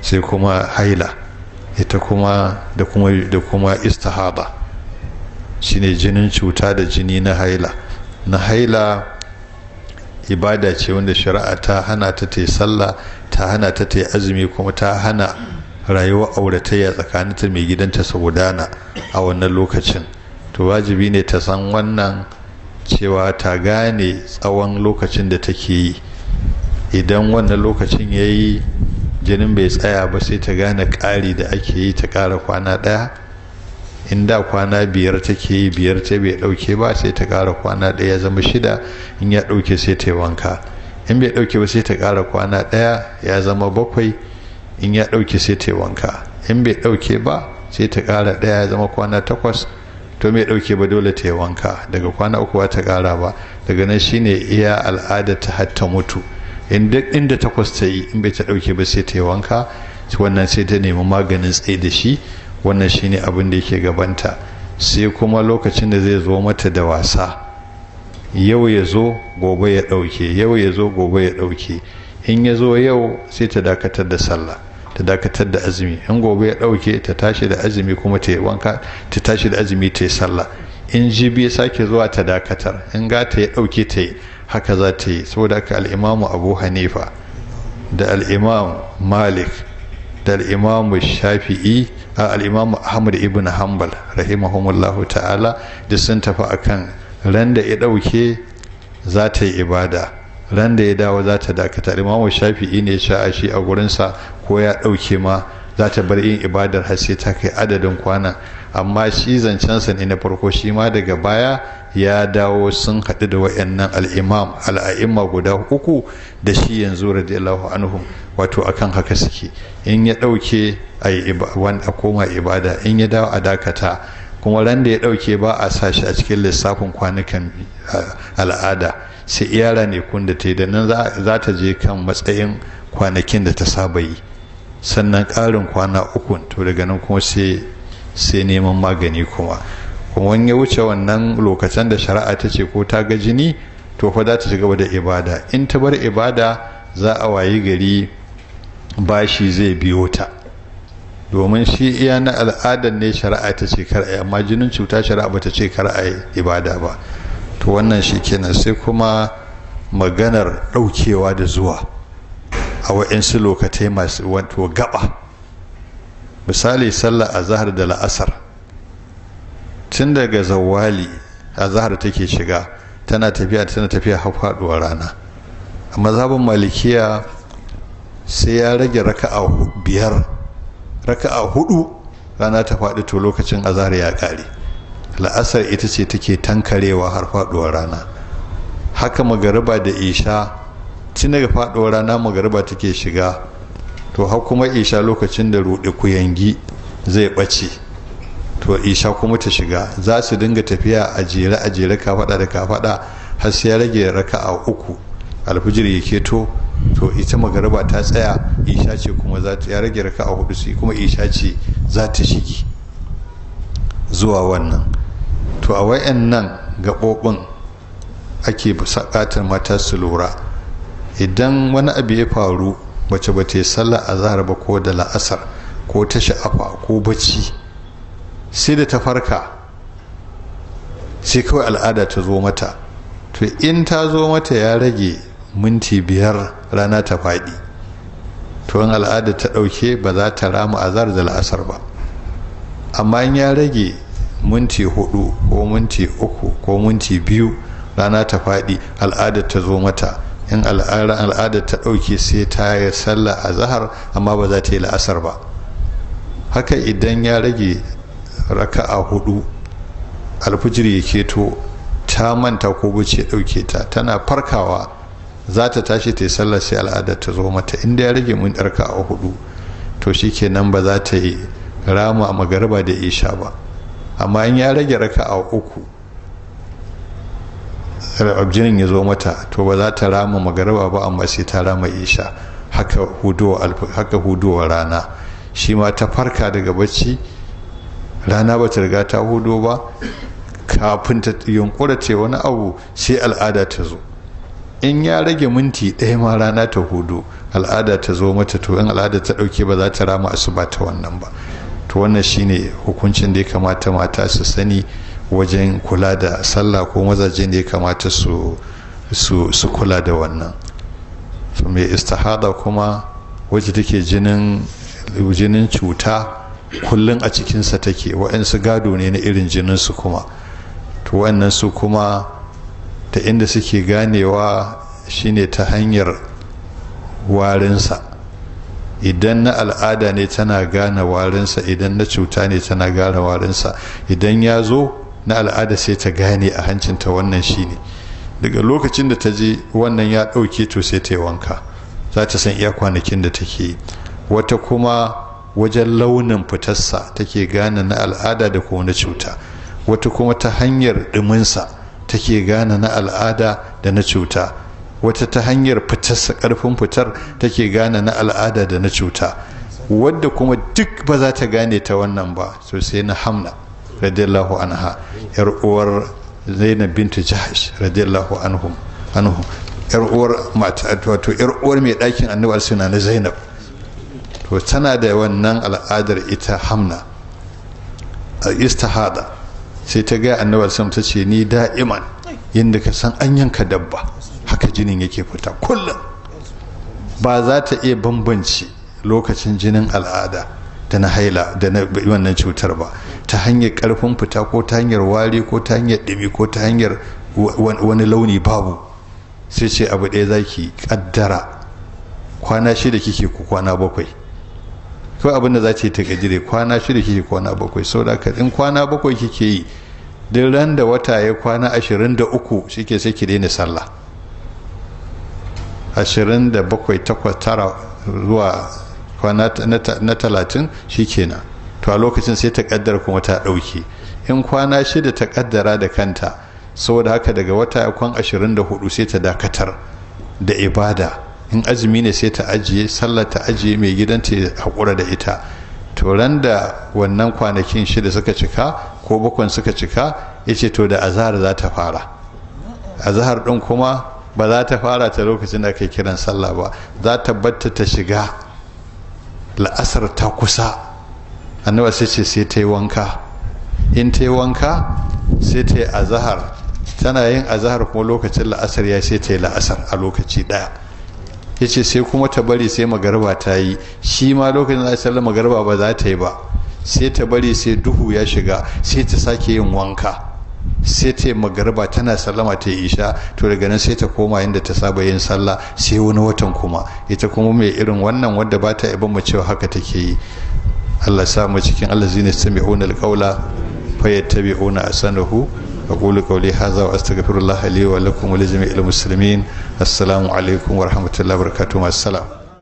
Sai kuma haila, ita kuma da kuma istihada, shine jinin cuta da jini na haila. Na haila ibada ce wanda shari'a ta hana ta ta yi sallah, ta hana ta ta yi azumi, kuma ta hana rayuwar auratayya tsakaninta mai gidanta su gudana a wannan lokacin. To wajibi ne ta san wannan, cewa ta gane tsawon lokacin da take yi. Idan wannan lokacin ya yi, jinin bai tsaya ba, sai ta gane ƙari da ake yi, ta ƙara kwana ɗaya. In da kwana 5 take yi, 5 ta bai ɗauke ba, sai ta ƙara kwana 1, ya zama 6. In ya ɗauke, sai ta yi wanka. In bai ɗauke ba, sai ta ƙara kwana 1, ya zama 7. In ya ɗauke, sai ta yi wanka. In bai ɗauke ba, sai ta ƙara 1, ya zama kwana 8. To bai ɗauke ba, dole ta yi wanka. Daga kwana 3 ba ta ƙara ba. Daga nan shine iya al'ada ta har ta mutu. In duk inda 8 ta yi, in bai ta ɗauke ba, sai ta yi wanka. Wannan sai ta nemi maganin tsaye da shi. Wannan shine abin da yake gabanta. Sai kuma lokacin da zai zo mata da wasa, yau ya zo, gobe ya ɗauke, yau ya zo, gobe ya ɗauke. In ya zo yau, sai ta dakatar da sallah, ta dakatar da azumi. In gobe ya ɗauke, ta tashi da azumi kuma ta yi wanka, ta tashi da azumi, ta yi sallah. In jibi ya sake zuwa, ta dakatar. In gata ya ɗauke, ta yi. Haka za ta yi. Saboda haka Al'imamu Abu Hanifa da Al'imam Malik da Al'imamu Shafi'i, Al'imamu Ahmad ibn Hanbal rahimahumullahu ta'ala, duk sun tafi akan ran da ya ɗauke za ta yi ibada, ran da ya dawo za ta dakata. Imamu Shafi'i ne sha shi a gurinsa ko ya ɗauke ma, za ta bar yin ibadar har sai ta kai adadin kwana. Amma shi zancensa ne na farko. Shi ma daga baya ya dawo, sun haɗu da wa'annan al'imam al'a'imma guda uku da shi yanzu radiyallahu anhum, wato akan haka suke: in ya ɗauke a koma ibada, in ya dawo a dakata. Kuma ran da ya ɗauke ba a sa shi a cikin lissafin kwanukan al'ada, sai iya ranakun da ta yi. Da nan za ta je kan matsayin kwanakin da ta saba yi, sannan ƙarin kwana 3. To daga nan kuma sai neman magani. Kuma wani ya wuce wannan lokacin da shari'a ta ce ko ta ga jini, to fa za ta ci gaba da ibada. In ta bar ibada, za a wayi gari bashi zai biyo ta, domin shi iya na al'adar ne shari'a ta ce kar a yi, amma jinin cuta shari'a ba ta ce kar a yi ibada ba. To wannan shi kenan. Sai kuma maganar ɗaukewa da zuwa a wa'insu lokatai masu wato gaba. Misali, sallah azahar da la'asar, tun daga zawali azahar take shiga, tana tafiya, tana tafiya har faduwar rana. A mazhabin Malikiya, sai ya rage raka'a 5, raka'a 4, rana ta faɗi, to lokacin azahar ya ƙare. La'asar ita ce take tankarewa har faduwar rana. Haka magariba da isha, tun daga faduwar rana magariba take shiga, to har kuma isha, lokacin da ruɗe kuyangi zai ɓace, to isha kuma ta shiga. Za su dinga tafiya a jere a jere, kafaɗa da kafaɗa, har sai ya rage raka'a 3 alfijir ya keto, to ita magariba ta tsaya, isha ce kuma za ta ya rage raka'a 4, sai kuma isha ce za ta shige zuwa wannan. To a wayannan gaɓoɓin ake buƙatar mata su lura. Idan wani abu ya faru, mace ba ta yi sallah azahar ba ko da la'asar, ko ta sha'afa ko bacci, sai da ta farka sai kawai al'ada ta zo mata. To in ta zo mata ya rage minti 5 rana ta faɗi, to in al'ada ta ɗauke, ba za ta rama azahar da la'asar ba. Amma in ya rage minti 4 ko minti 3 ko minti 2 rana ta faɗi, al'ada ta zo mata, in al'ada ta ɗauke, sai ta yi sallah azahar, amma ba za ta yi la'asar ba. Haka idan ya rage raka'a 4 alfijir ya keto, ta manta ko bacci ɗauke ta, tana farkawa za ta tashi ta yi sallah, sai al'ada ta zo mata, inda ya rage mun raka'a 4, to shikenan, ba za ta yi rama a magariba da isha ba. Amma in ya rage raka'a 3 jinin ya zo mata, to ba za ta rama magariba ba, amma sai ta rama isha. Haka hudowa rana shi ma, ta farka daga bacci, rana ba ta riga ta hudo ba, kafin ta yunkura ce wani abu sai al'ada ta zo. In ya rage minti ɗaya ma rana ta hudu al'ada ta zo mata, to in al'ada ta ɗauke ba za ta rama asuba ta wannan ba. To wannan shine hukuncin da ya kamata mata su sani wajen kula da sallah, ko mazaje ne ya kamata su su kula da wannan. So mai istihada kuma wacce take jinin cuta kullum a cikinsa take, waɗansu gado ne na irin jininsu kuma. To wannan su kuma ta inda suke ganewa shine ta hanyar warinsa. Idan na al'ada ne tana gane warinsa, idan na cuta ne tana gane warinsa. Idan ya zo na al'ada sai ta gane a hancinta wannan shine. Daga lokacin da ta ji wannan ya ɗauke, to sai ta yi wanka, za ta san iya kwanakin da take yi. Wata kuma wajen launin fitarsa take gane na al'ada da kuma na cuta. Wata kuma ta hanyar ɗuminsa take gane na al'ada da na cuta. Wata ta hanyar fitarsa, ƙarfin fitar take gane na al'ada da na cuta. Wadda kuma duk ba za ta gane ta wannan ba, so sai na Hamna radiyallahu anha, yar uwar Zainab bintu Jahash radiyallahu anhum anhu, yar uwar mata, wato yar uwar mai ɗakin Annabi suna na Zainab. To tana da wannan al'adar ita Hamna a istihada. Sai ta ga Annabi sallallahu ta ce ni da'iman yadda ka san an yanka dabba haka jinin yake fita kullum. Ba za ta iya bambance lokacin jinin al'ada da na haila da na wannan cutar ba, ta hanyar karfin fita ko ta hanyar wari ko ta hanyar dumi ko ta hanyar wani launi babu. Sai ce abu ɗaya zaki kaddara, kwana 6 kike ko kwana 7. Kawai abin da za ta yi ta gajire, kwana 6 kike kwana 7. Saboda haka in kwana 7 kike yi, duk ran da wata ya kwana 23 shike sai ki daina sallah. 27, 8, 9 zuwa kwana na 30 shikenan. To a lokacin sai ta kaddara kuma ta dauke. In kwana 6 ta kaddara da kanta, saboda haka daga wata ya kwan 24 sai ta dakatar da ibada. In azumi ne sai ta ajiye sallah, ta ajiye, mai gidanta ya haƙura da ita. To ran da wannan kwanakin 6 suka cika ko 7 suka cika, yace to da azhar za ta fara. Azhar din kuma ba za ta fara ta lokacin da ake kiran sallah ba, za ta batta ta shiga la'asar ta kusa. Annabi sai ce sai ta yi wanka. In ta yi wanka sai ta yi azhar. Tana yin azhar kuma lokacin la'asar ya sai ta yi la'asar a lokaci daya. Yace sai kuma ta bari sai magariba ta yi, shi ma lokacin da sallar magariba ba za ta yi ba, sai ta bari sai duhu ya shiga, sai ta sake yin wanka, sai ta yi magariba, tana sallama ta yi isha. To daga nan sai ta koma inda ta saba yin sallah sai wani watan kuma. Ita kuma mai irin wannan wadda ba ta iban mu cewa haka take yi. Allah sa mu cikin allazina yastami'una alqawla fayattabi'una ahsanahu. أقول قولي هذا وأستغفر الله لي ولكم ولجميع المسلمين. السلام عليكم ورحمة الله وبركاته. مع السلامة.